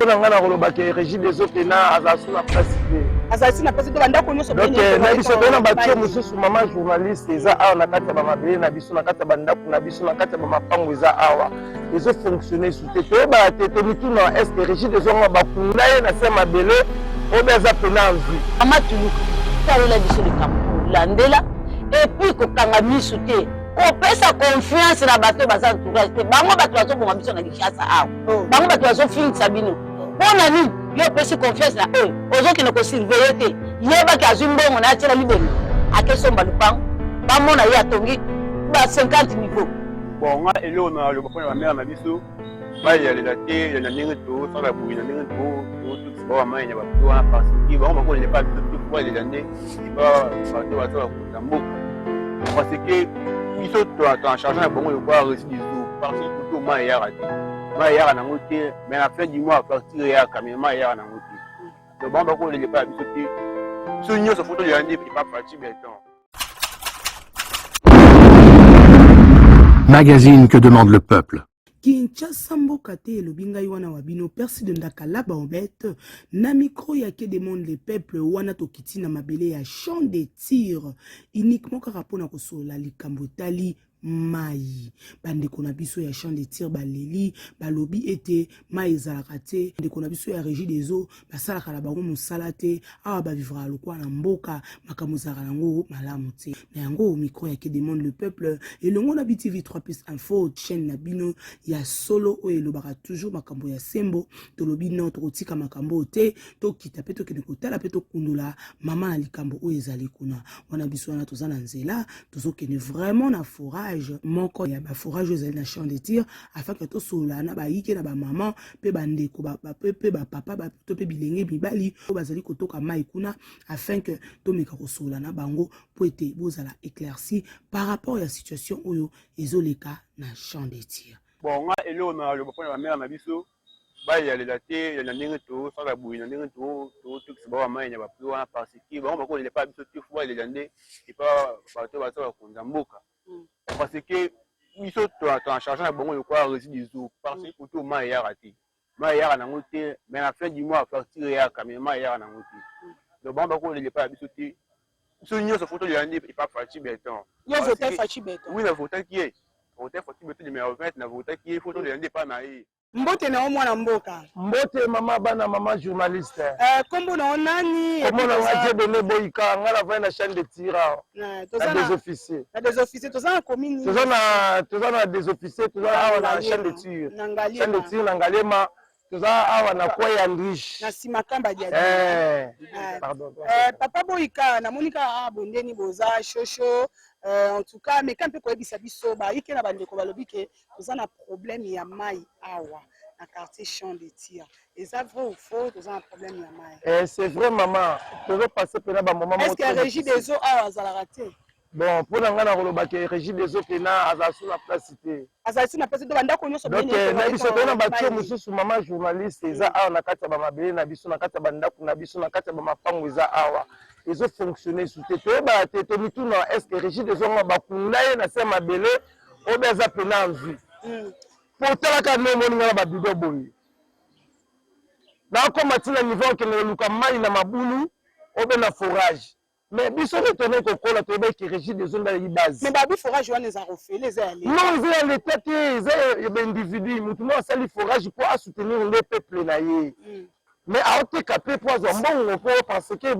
na ngai nakoloba ke Régie des eaux pena azala su na place te. Azala su na place te, bandako nyonso. Donc na biso toye na batio mosusu, mama journaliste, eza awa na kati ya bamabele na biso, na kati ya bandako na biso, na kati ya bamapango, eza awa ezofonctionne su te. Toyebaka te, tomituna: est ce que Régie des eaux yango bakunda ye na se mabele oyo aza pena en vie? Mama Tuluka, talela biso likambo, kolandela et puis kokanga misu te, kopesa confiance na bato baza entourage te. Bango bato bazoboma biso na Kinshasa awa. Bango bato bazofingisa bino. Mpo na nini yo opesi confiance na oyo ozokende kosurveiller te? Yebaki azwi mbongo na ye, atiela libenga, akesomba lupango, bamona ye atongi ba 50 niveau. Bon, nga eloko na loba mpona bamères na biso, bayalela te na ndenge tosala boye, na ndenge totokisa bao bamai na bato wana, parce que bango bakolela epa biso te. Balela nde epa bato baza bakonza mboka, parce que biso toen charge na bango lokola Régie des eaux, parce que koto mai eyaka te, mai eyaka nango te, mais na fin du mois facture eyaka, mais mai eyaka nango te. Donc bango bakolela epa ya biso te. Biso nyonso faut tolela nde epa Fatshi Béton. Magazine que demande le peuple. Kinshasa mboka te, elobi ngai wana wa bino Persi de Ndakala Baobet na micro ya Que demande le peuple. Wana tokiti na mabele ya Champ de Tir uniquement kaka mpona kosolola likambo etali mai. Bandeko na biso ya Champ de Tir baleli, balobi ete mai ezalaka te. Ndeko na biso ya Régie des eaux basalaka na bango mosala te. Awa bavivraka lokola na mboka makambo ezalaka nango malamu te. Na yango, micro ya Que demande le peuple elongo na BTV 3 plus info, chaîne na bino ya solo oyo elobaka toujours makambo ya sembo, tolobi non, tokotika makambo oyo te. Tokita mpe tokende kotala mpe tokundola mama na likambo oyo ezali kuna. Wana biso wana toza na nzela, tozokende vraiment na forage moko ya baforage oyo ezali na Champ de Tir, afin ke tosolola na bayike na bamama mpe bandeko mpe bapapa to mpe bilenge mibali oyo bazali kotoka mai kuna, afin ke tomeka kosolola na bango mpo ete bozala éclairci par rapport ya situation oyo ezoleka na Champ de Tir. Bon, nga eloko na loba mpona bamères na biso, bayalela te na ndenge tosala boye, na ndenge totokisa bao bamai na baprix wana, parce que bango bakolela epa biso te. Faut balela nde epa bato baza bakonza mboka, parce que biso toen charge na bango lokola Régie des eaux, parce que koto mai eyaka te, mai eyaka nango te, mais na fin du mois facture eyaka, mais mai eyaka nango te. Donc bango bakolela epa ya biso te. Biso nyonso faut tolela nde epa Fatshi Béton. Yo vote Fatshi Béton? Oui, navotaki ye, vote Fatshi Béton numéro 20, navotaki ye. Faut tolela nde epa na ye. Mbote na yo, mwana mboka. Mbote mama bana, mama journaliste. Kombo na yo nani? Kombo na nga Dieudonné Boyika. Nga navandi na Champ de Tir, na des officiers. Na des officiers, toza na commune? Toza na des officiers, toza awa na Champ de Tir. Champ de Tir na Ngaliema, toza awa na coin ya Ndriche. Na nsima kamba dia. Pardon. Papa Boyika, namoni kaka bondeni boza shosho. En tout cas, meka mpe koyebisa biso bayike na bandeko balobi ke toza na problème ya mai awa na quartier Champ de Tir. Eza vrai ou faux, toza na problème ya mai? C'est vrai, mama, tozopasse mpena bamoments. Est ce que Régie des eaux awa azalaka te? Bon, mpo na ngai nakoloba ke Régie des eaux pena azala su na place te. Azala su na place te, bandako nyonso. Donc na biso toye na batio mosusu, mama journaliste, eza awa na kati ya bamabele na biso, na kati ya bandako na biso, na kati ya bamapango, eza awa ezofonctionne su te. Toyebaka te, tomituna: est ce que Régie des eaux yango bakunda ye na se mabele oyo aza pena en vie? Po otalaka nde omoni nga na babidon boye, nakoma ntina niveau okende koluka mai na mabulu obe na forage. Mais biso nde tonai kokola, toyebaki Régie des eaux nde aleki base. Mais babi forage wana eza ofele, eza ya leta. Non, eza ya leta te, eza ya baindividu. Motu moko asali forage mpo asoutenir nde peuple na ye, mais aoteka mpe mpo azwa mbongo, mpo parce que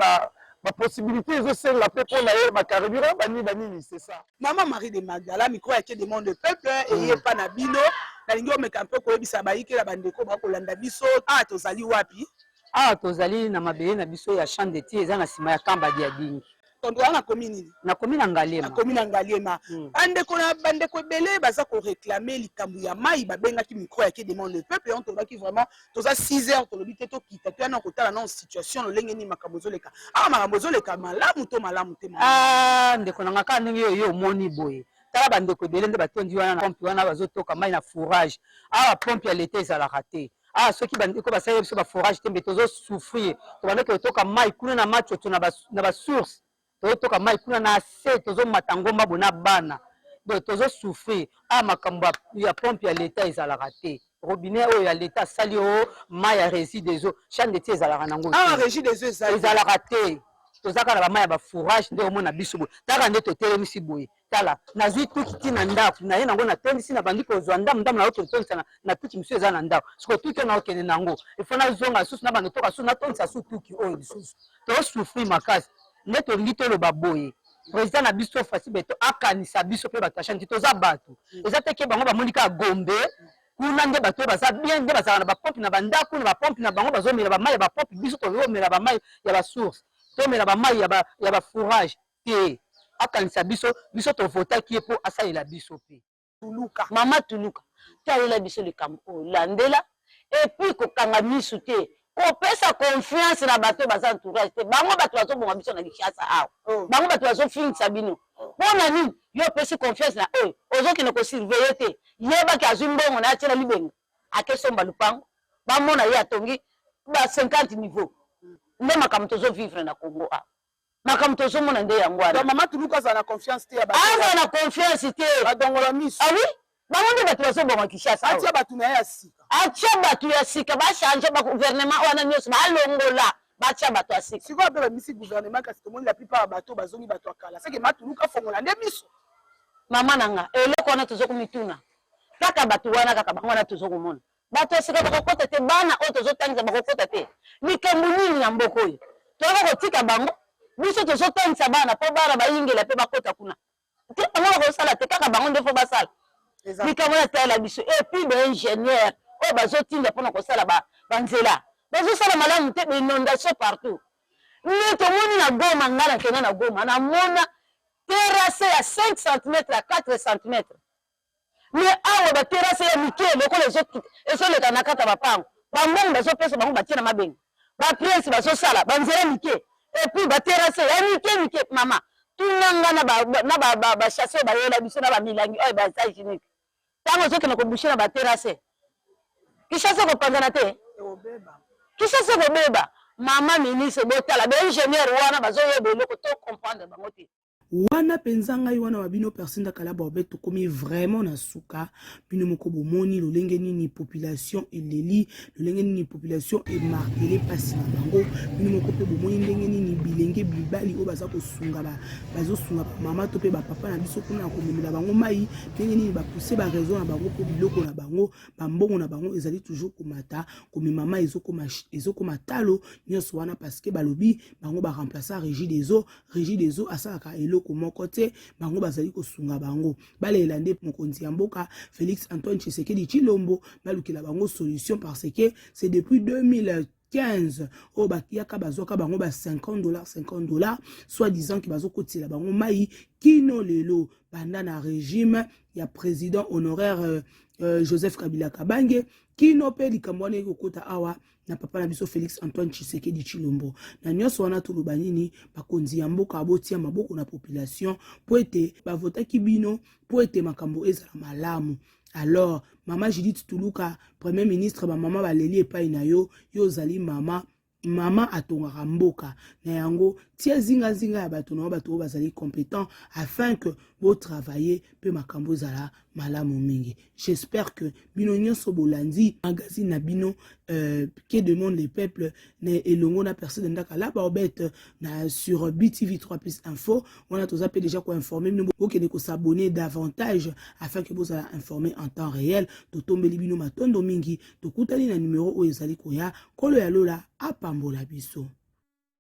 bapossibilité ezosenga mpe mpo na ye bacarburant, banini banini, c'est ça. Mama Marie de Magdala, micro ya Que demande le peuple eyepa na bino. Nalingi omeka mpe koyebisa bayike na bandeko bakolanda biso awa tozali wapi. Awa tozali na mabele na biso ya Champ de Tir, eza na nsima ya Kamba Diadingi. Tondo wana komi nini? Nakomi na Ngaliema. Nakomi na Ngaliema. Bandeko na bandeko ebele baza koréclamer likambo ya mai. Babengaki micro ya Que demande le peuple yango, tolobaki vraiment toza 6 heures, tolobi te tokita, toya na kotala na situation lolenge nini makambo ezoleka awa. Makambo ezoleka malamu to malamu te? Ah, ndeko na nga, kaka ndenge oyo omoni boye, tala bandeko ebele nde batondi wana na pompe wana, bazotoka mai na forage. Awa pompe ya leta ezalaka te. Awa soki bandeko basaleli biso baforage te, mbe tozosouffrir. Tobandaki kotoka mai kuna na Machocho, na basource, tozotoka mai kuna na se, tozomata ngomba bo na bana. Donc tozosouffrir awa, makambo ya pompe ya leta ezalaka te. Robinet oyo ya l'etat asali o mayi ya Regideso, chaine de tir ezalaka nango te. Awa Regideso ezali. Ezalaka te. Toza kaka na ba mayi ya ba fourage nde omona biso boye. Tala nde totelemisi boye. Tala, nazui tuki ti na ndaku, naye nango natondisi, nabandi kozua ndambu ndambu nazo kende kotondisa na tuki mosusu eza na ndaku. Sikoyo tuki oyo nakokende nango, il faut nazonga lisusu nabanda kotoka lisusu natondisa lisusu tuki oyo lisusu. To souffrir makasi. Nde tolingi toloba boye, president na biso Fatshi Beton akanisa biso pe batu ya chaine toza batu. Eza te ke bango bamoni kaka Gombe kuna nde batu oyo baza bien nde bazalaka na ba pompe na ba ndaku na ba pompe na bango bazomela ba mayi ya ba pompe, biso tozomela ba mayi ya ba source, tomela ba mayi ya ba fourage te. Akanisa biso, biso to votaki ye po asalela biso pe. Tuluka. Maman Tuluka, talela biso likambo oyo, landela et puis kokanga misu te, kopesa confiance na bato oyo baza entourage te, bango bato bazoboma biso na Kinshasa awa, Oh. bango bato bazofingisa bino. Pona nini yo opesi confiance na oyo ozokende ko surveiller te, yeba ke azwi mbongo na ye atie na libenga, ake somba lupango, bamona ye atongi ba 50 niveaux. Nde makambo tozo vivre na Congo awa. Makambo tozomona nde yango wana. Donc maman Tuluka azala na confiance te ya ba. Azala na confiance te. Ba dongola misu. Ah oui? Bango nde bato bazoboma Kinshasa. Atia bato na ye ya sika. Atia bato ya sika, ba changer ba gouvernement wana nyonso, balongola, batia bato ya sika. Sikoyo pe babimisi gouvernement kasi tomoni la plupart ya bato bazongi bato ya kala. C'est que ma Tuluka afongola nde miso. Mama na nga, eloko wana tozo komituna. Kaka bato wana kaka bango wana tozo komona. Bato ya sika bakokota te, bana oyo tozotangisa bakokota te. Likambo nini na mboka oyo? Toyaka kotika bango, biso tozotangisa bana mpo bana bayingela mpe bakota kuna. Te, bango bakosala te, kaka bango nde fo basala. Likambo wana talela biso. Et puis ba ingénieur oyo bazotinda mpona kosala banzela bazosala malamu te, ba inondation partout. Mais tomoni na Goma, ngai nakenda na Goma, namona terrasse ya 5 cm ya 4 cm. Mais awa ba terrasse ya mike lokola ezoleka na kati ya mapango, ba mbongo bazopesa bango batie na mabenga, ba prince bazosala ba nzela mike et puis ba terrasse ya mike mike. Mama tuna nga na ba chasseur bayela biso na ba milangi oyo ba hygienique, tango ozokende ko boucher na ba terrasse, Kinshasa ekopanzana te, Kinshasa ekobeba. Mama ministre, botala ba ingénieur wana bazoyeba eloko to comprendre bango te. Wana penza ngai wana wa bino Percy Ndakala Borbet, tokomi vraiment na suka. Bino moko bomoni lolenge nini population eleli, lolenge nini population emartele pasi na bango. Bino moko pe bomoni ndenge nini bilenge mibali oyo baza kosunga ba bazosunga ba mama to pe ba papa na biso kuna na komemela bango mai, ndenge nini ba pousser ba raison na bango po biloko na bango, ba mbongo na bango ezali toujours komata, komema mai ezokoma ezokoma talo nyonso wana parce que balobi bango ba remplacer Régie des eaux. Regie des eaux asalaka eloko moko te, bango bazali kosunga bango. Balela nde mokonzi ya mboka Felix Antoine Tshisekedi Tshilombo balukela bango solution parce que c'est depuis 2015 oyo bakiyaka bazwaka bango ba 50 $, 50 $, soit disant que bazokotela bango mai kino lelo banda na régime ya président honoraire Joseph Kabila Kabange kino pe likambo wana ekokota awa na papa na biso Felix Antoine Tshisekedi Tshilombo. Na nyonso wana toloba nini? Bakonzi ya mboka botia maboko na population po ete bavotaki bino po ete makambo ezala malamu. Alors mama Judith Tuluka, premier ministre, ba mama baleli epai na yo, yo ozali mama, mama atongaka mboka na yango, tia zinga zinga ya bato na yo, bato oyo bazali compétent afin que bo travailler pe makambo ezala malamu mingi. J'espère que bino nyonso bolandi magazine na bino que demande le peuple na elongo na Percy de Ndaka la Baobette na sur BTV 3 plus info. Wana toza pe déjà ko informer bino, bokende ko s'abonner davantage afin que bozala informer en temps réel. Totombeli bino matondo mingi, tokutani na numéro oyo ezali koya. Kolo ya Lola apambola biso.